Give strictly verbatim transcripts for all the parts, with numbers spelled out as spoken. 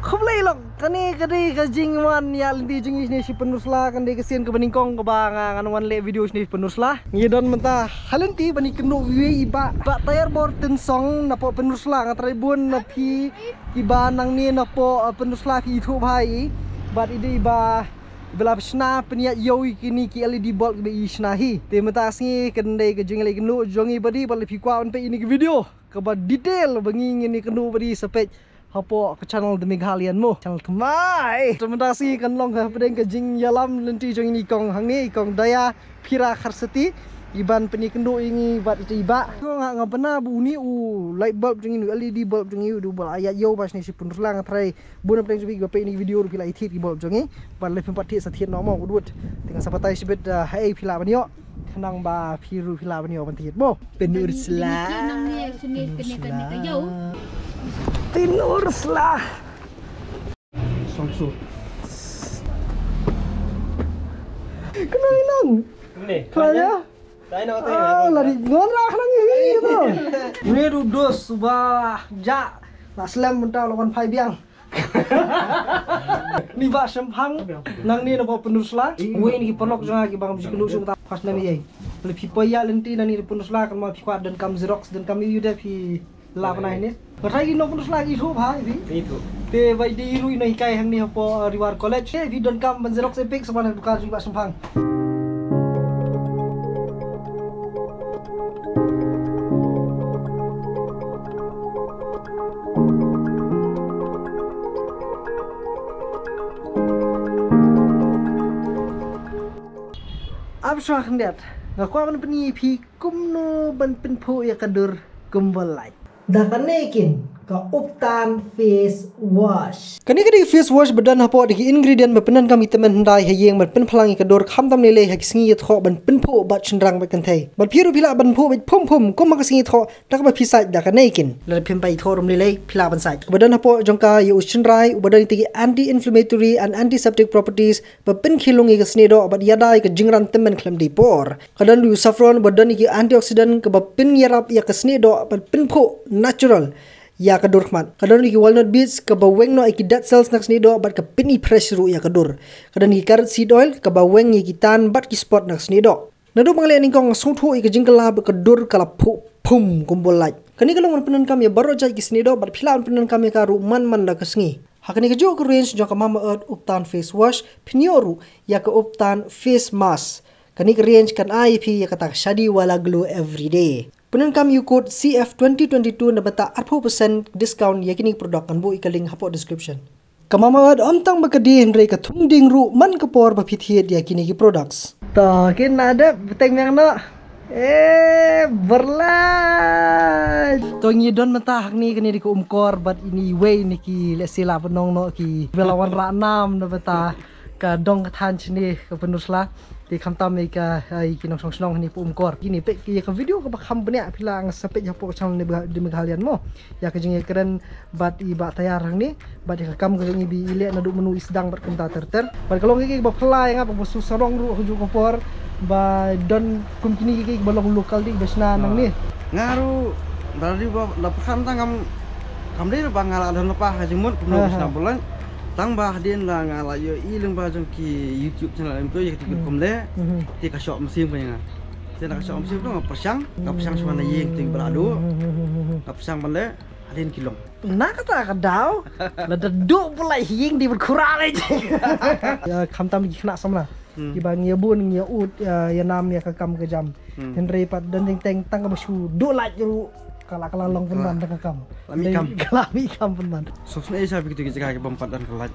Khublei lok, kane ka dei ka jingwan ïa lynti jong ngi shane shi Pynursla, kane ka sien kaba nyngkong kaba nga ngan wan leh video shane shi Pynursla. Ngi don mynta ha lynti ban ïakynduh ïa i Bah, Bah Tayar Bor Tynsong napoh Pynursla. Nga trai bun na phi kiba nangne napoh, uh, Pynursla phi ithuh bha ïa i. Bad i dei i Bah ba la shna pynïaid ïew ïa kine ki L E D bulb kiba i shna hi. Te mynta ka sngi kan dei ka jingïaleh ïakynduh jong ngi bad i, bad lada phi kwah ban peit ïa kine ki video kaba detail ba ngi ngin ïakynduh bad i, sa peit hapoh ka channel The Meghalayan mo. Channel thymmai. Te mynta ka sngi kan long hapdeng ka jingïalam lynti jong i kong hangne, i kong Daya Phira Kharsati, i ban pynïakynduh ïa ngi bad ïa i Bah. Ko nga, nga bna ba une u light bulb jong ngi, u L E D bulb jong ngi, u dei u ba la ïaid ïew ba shane shi Pynursla. Nga trai bun na pdeng jong phi kiba peit ïa kine ki video ruh phi la ïa thied ki bulb jong ngi. Bad lada phim pat thied sa thied noh mo, u dud. Te ngan sa batai shibit, uh, haei phi lah ban ïoh. Khnang ba phi ruh phi lah ban ïoh ban thied mo. Pynursla. Pynursla. Songsu. Kena inang. Kena ya. Ah, lari ngon lah kena ni gitu. Ni dudus subah ja. Nak selam mentau lawan phai biang. Ni Bah Shemphang, nangne napoh Pynursla. Wei na ki paralok jong nga kiba nga ju kynduh shuh mynta. First name ïa i. Lada phi poi ïa lynti nangne na Pynursla, kan ma phi kwah donkam xerox, donkam ïa u dep phi lah ban ai ne. Nga trai ki nong Pynursla ki ithuh bha ïa phi. Ithuh. Te ba i dei ruh i nonghikai hangne hapoh, uh, Ri War College. Te phi donkam ban xerox ïa phi, sa wan ha dukan jong i Bah Shemphang. Ap shuwa khyndiat, nga kwah ban pyni ïa phi kumno ban pynphuh ïa ka dur kumba lait. Da kane kin, ka Uptan face wash. Kane ka dei ka face wash ba don hapoh da ki ingredient ba pyndonkam ïa ki tymmen hyndai ha ïing ban pynphlang ïa ka dur, khamtam lei lei ha ki sngi ïathoh ban pynphuh bad shynrang bad kynthei. Bad phi ruh phi lah ban phuh bad phum phum kum ha ka sngi ïathoh, da kaba phi sait da kane kin. Lada phim pat ïathoh ruh ym lei lei, phi lah ban sait. Kaba don hapoh jong ka ïa u shynrai, uba don ïa ki anti-inflammatory and antiseptic properties, ba pynkhih lung ïa ka snieh doh bad ïada ïa ka jingran tymmen khlem dei por. Ka don ruh ïa u saffron ba don ïa ki antioxidant kaba pynïarap ïa ka snieh doh bad pynphuh natural ïa ka dur khmat. Ka don ruh ïa ki walnut bits kaba weng noh ïa ki dead cells na ka snieh doh bad ka pyni fresh ruh ïa ka dur. Ka don ïa ki carrot seed oil kaba weng ïa ki tan bad ki spot na ka snieh doh. Naduh ba nga leh nyngkong nga sngewthuh ïa ka jingkylla ba ka dur ka la phuh phum kumba lait. Kane ka long ban pyndonkam ïa baroh jait ki snieh doh bad phi lah ban pyndonkam ïa ka ruh man man da ka sngi. Ha kane kajuh ka range jong ka Mamaearth Uptan face wash, phin ïoh ruh ïa ka Uptan face mask. Kane ka range kan ai ïa phi ïa kata ka shadi wala glow everyday. Pyndonkam ïa u code C F twenty twenty-two na bynta arphew percent discount ïa kine ki product, ngan buh ïa ka link hapoh description. Ka Mamaearth ym tang ba ka die hynrei ka thung dieng ruh man ka por ba phi thied ïa kine ki products. To, kin na dep bteng miang noh. Eh, berlai. To ngi don mynta hangne, kane dei ka Umkor bad ine iwei na ki lehse lah ban ong noh kiba la wanrah nam na bynta ka dong ka thaiñ shane ka Pynursla. Te khamtam ïa ka, ïa ki nongshong shnong hangne hapoh Umkor. Kine peit ïa ka video kaba kham bniah phi lah ngan sa peit hapoh ka channel ne ba dei Meghalayan mo. Ïa ka jingïakren bad i Bah Tayar hangne, bad ïa ka kam ka jong i ba i leh naduh mynno, i sdang bad kumta ter ter. Bad ka long ka kiei kaba phylla ïa nga bad kaba sngewsarong ruh ha kajuh ka por ba don kum kine ki kiei kiba long local dei ba shna nangne. Nga ruh da dei ba la pyrkhat tang kam, kam dei ba nga la don lypa ha jingmut kumno ba shna ba lait. Tang ba hadien la nga la ïohi lyngba jong ki YouTube channel em to ïa kito ki rukom leh. Te ka shoh mynsiem ka ïa nga. Te na ka shoh mynsiem to nga pyrshang, nga pyrshang shuwa na ïing te ba la duh. Nga pyrshang ban leh hadien ki long. Na kata ka daw, lada duh pynlait ha ïing dei ban khura leit. Ïa, khamtam ki khynnah samla. Hmm. Kiba ngi ïa bun ngi ïa ud, ïa, ïa nam ïa ka kam ka jam. Hmm. Hynrei pat don teng teng tang kaba shu duh lait ruh ka la, ka la long pynban da ka kam. La mih kam. Ka la mih kam pynban. Sop sne sa phi kito ki jaka kibym pat don ka lait.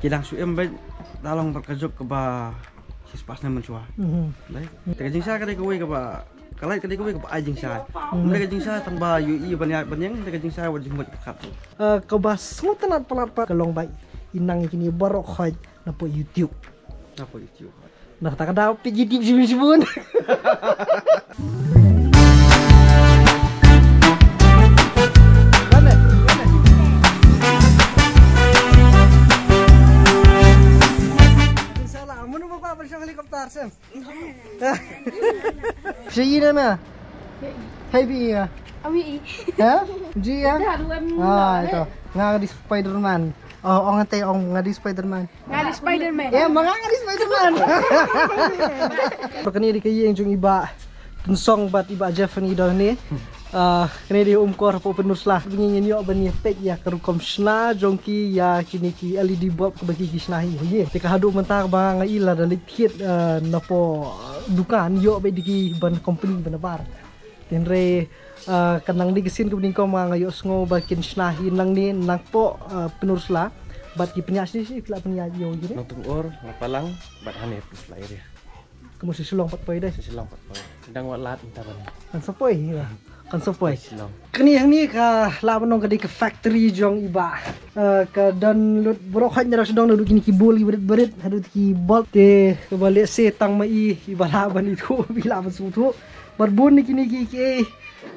Ki dang shu im beit da long bad ka juk kaba shispah snem mynshuwa. Mhm. Dei. Te ka jingshai ka dei kawei kaba, ka lait ka dei kawei kaba ai jingshai. Mhm. Ym dei ka jingshai tang ba ïohi ban ïaid ban ïeng, dei ka jingshai wat jingmut ka khat. Eh, kaba sngewtynnat palat pat ka long ba i nang ïa kine baroh khoit napoh YouTube. Napoh YouTube. Na kata ka daw peit YouTube shibun shibun. Inshallah, mano ba kwah ban shong helicopter, Sam? Sha i ne me? Hei bi i ya? Awi i. Ha? Ji ya? Dah, dua minggu. Ah, lah, itu. Eh. Nga nga dei Spider-Man. Oh, ong ate ong nga dei Spider-Man. Nga dei Spider-Man. Eh, ma nga nga dei Spider-Man. Kane dei ka ïing jong i Bah Tynsong bad i Bah Jeff hangne. Ah, kane dei um kor hapoh Pynursla. Ba ngi ngin ïoh ban ïa peit ïa ka rukom shna jong ki ïa kine ki L E D bulb kaba ki ki shna hi. Te ka haduh mynta ba nga i la da leit thied, ah, napoh dukan ïoh beit da ki ban company ban bar. Hynrei, ah, ka nang dei ka sien kaba nyngkong nga ïohsngew ba kin shna hi nangne napoh, ah, Pynursla. Bad ki pynïaid shisha phi la pynïaid ïa u jin. Nongtyngur, Lapalang, bad hangne Pynursla area. Ka mut sha Shillong pat poi dei. Sha Shillong pat poi. Dang wat lad mynta ban. Kan sa poi, ïa. Kan sa poi. Shillong. Kane hangne ka lah ban ong ka dei ka factory jong i Bah. Ah, ka don lut baroh khoit na dong sha dong, naduh kine ki bol ki barit barit haduh ki bulb te kaba lehse tang ma i i ba lah ban ithuh, i lah ban sngewthuh. Bad bun na kine ki ki,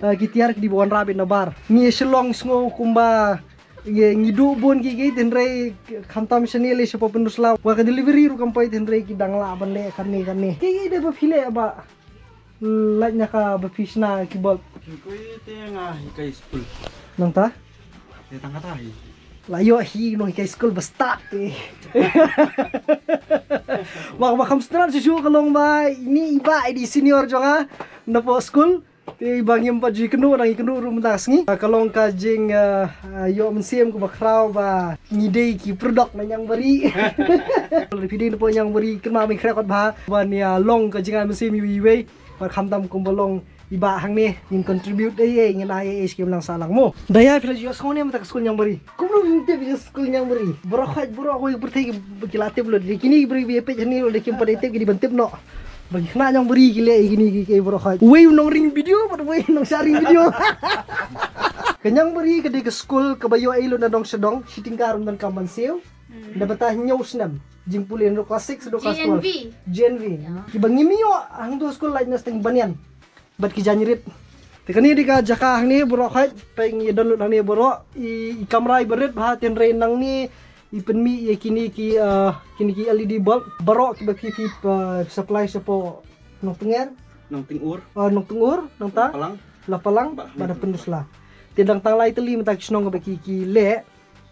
eh, ki tiar ki dei ba wanrah beit na bar. Ngi Shillong sngew kumba ngi, ngi duh bun ki ki, hynrei khamtam shane lei shapoh Pynursla. Wa ka delivery ruh kam poi, hynrei ki dang lah ban leh kane kane. Ki ki dei ba phi leh ba lait na kaba phi shna ki bulb. Ki koi te nga hikai skul. Nangta? Te tang kata hi. La ïoh hi nonghikai skul ba stad te. Wa ba kham stad shisha ka long ba ine i Bah i dei senior jong nga napoh skul. Te ba ngim pat ju kynduh, dang ïakynduh ruh mynta ka sngi. Ka long ka jing, ah, ah, ïoh mynsiem kaba khraw ba ngi dei ki product na Niangbari. Lada phi dei napoh Niangbari kynmaw ban khreh kot bha ban ïa long ka jingai mynsiem iwei iwei. Bad khamtam kumba long i Bah hangne, ngin contribute ei ei, ngin ai ei ei sha ki imlang sahlang mo. Daya, phi la ju ïohsngew ne mynta ka skul Niangbari? Kumno ngim tip ïa ka skul Niangbari? Baroh khoit, baroh kawei ka pyrthei ki, ki la tip lut. Kine ki briew ba ïa peit hangne lada kim pat ïa tip ki dei ban tip noh. Ba ki khynnah Niangbari ki leh ïa kine ki, ki baroh khoit. Uwei u nongring video bad uwei u nongshah ring video. Ka Niangbari ka dei ka skul kaba ïoh ei lut na dong sha dong, shi tyngka ruh ym donkam ban siew. Hmm. Na bynta hynñiew snem jingpule, naduh klas six haduh klas twelve. G N V. G N V. Ïa. Kiba ngim ïoh hangto skul lait na Sting Banyan bad ki jaiñrit. Te kane dei ka jaka hangne baroh khoit, peit ngi don lut hangne baroh, i, i kamra iba rit bha, hynrei nangne i pynmih ïa kine ki, ah, kine ki L E D bulb baroh kiba phi, phi, ah, supply shapoh Nongtyngur. Nongtyngur. Ah, Nongtyngur, nangta Lapalang. Lapalang bad Pynursla. Te dang tang lai tylli mynta ki shnong kaba ki, ki leh.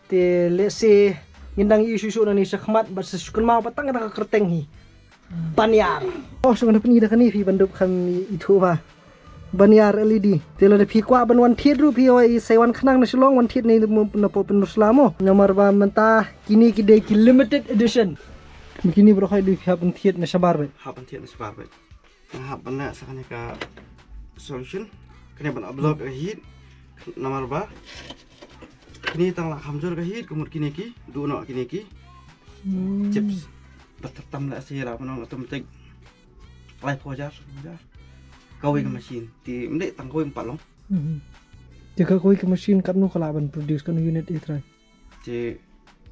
Te lehse ngin dang ïohi shuh shuh nangne shakhmat, bad sa shu kynmaw ba tang da ka kyrteng hi. Banïar. Oh, shu ngan pyni da kane phi ban dup kham ithuh ba. Banïar L E D. Te lada phi kwah ban wan thied ruh phi, oi, sa wan khnang na Shillong wan thied ne napoh Pynursla mo. Namar ba mynta kine ki dei ki limited edition. Kine baroh khoit dei phi hap ban thied na shabar beit. Hap ban thied na shabar beit. Nga hap ban leh sa kane ka solution. Kane ban absorb ka heat. Namar ba kine tang la kham jur ka heat, ka mut kine ki duh noh kine ki chips. Ba tam tam leh sa ïa la ban ong automatic. Laiphew hajar, hajar. Kawei ka machine. Te ym dei tang kawei, ym pat long. Te ka kawei ka machine katno ka lah ban produce, katno unit i trai? Te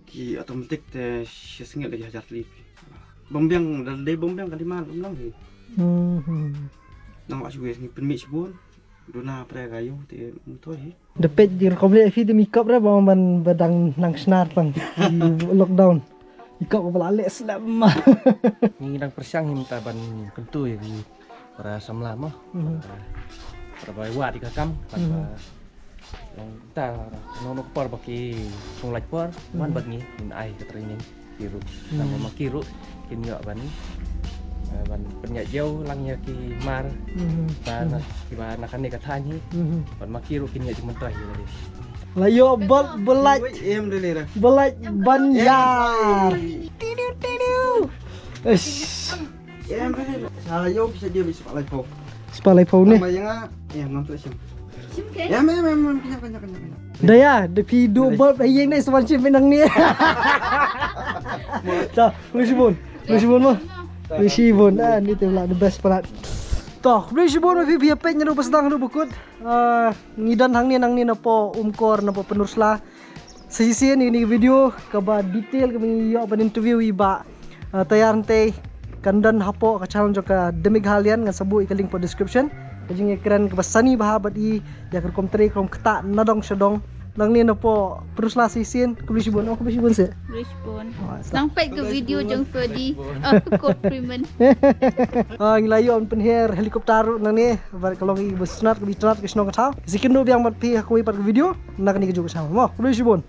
ki automatic te shi snem lagi hajar tylli. Bym biang, da dei bym biang ka demand ym long hi. Nang la shu ngi pynmih shibun. Duna pre ka ïoh te ym thoi hi. Da peit ki rukom leh phi te makeup re ba ban ba dang nang shnar tang. Lockdown. Makeup ba la leh slem. Ngi dang pyrshang hi mynta ban kyntu ïa ki para samla mo. Para ba wad ïa ka kam, para ba long ta no no por ba ki song lait por, man bad ngi ngin ai ka training ki ruh. Tang ba ma ki ruh kin ïoh ban, eh, ban pynïaid jew lang ïa ki mar. Ba na, ki ba na kane ka thaiñ hi. Ban ma ki ruh kin ïoh jingmyntoi hi lade. La ïoh bad ba lait. Em de le. Ba lait ban ïar. Tidiu tidiu. Eish. Em, sa ïoh pisa dia bisi palai pau. Spah laiphew ne? Tama ïa nga, em, nam tu sim. Sim ke? Em, em, em, em, kena, kena, kena, kena. Da ïa, da phi duh bulb ha ïing ne sa wan shim nangne. Ta, khublei shibun. Khublei shibun mo. Khublei shibun. Ah, ni te la the best part. Ta, khublei shibun ma phi phi peit naduh ba sdang haduh ba kut. Ah, ngi don hangne nangne napoh Umkor napoh Pynursla. Sa shisien ïa kane ka video kaba detail kaba ngi ïoh ban interview i Bah, ah, Tayar Hynte, kan don hapoh ka channel jong ka The Meghalayan, ngan sa buh ïa ka link hapoh description. Ka jingïakren kaba sani bha bad i ïa ka rukom trei ka rukom ktah na dong sha dong. Nangne napoh Pynursla sa shisien, khublei shibun, oh, khublei shibun seh. Khublei shibun. Nang peit ka video jong Ferdy. Oh, Kot Freeman. Ah, ngi la ïoh ban pynher helicopter ruh nangne, bad ka long kaba sngewtynnat kaba itynnat ka shnong ka thaw. Sa ïakynduh biang bad phi ha kawei pat ka video na kane kajuh ka channel mo. Khublei shibun.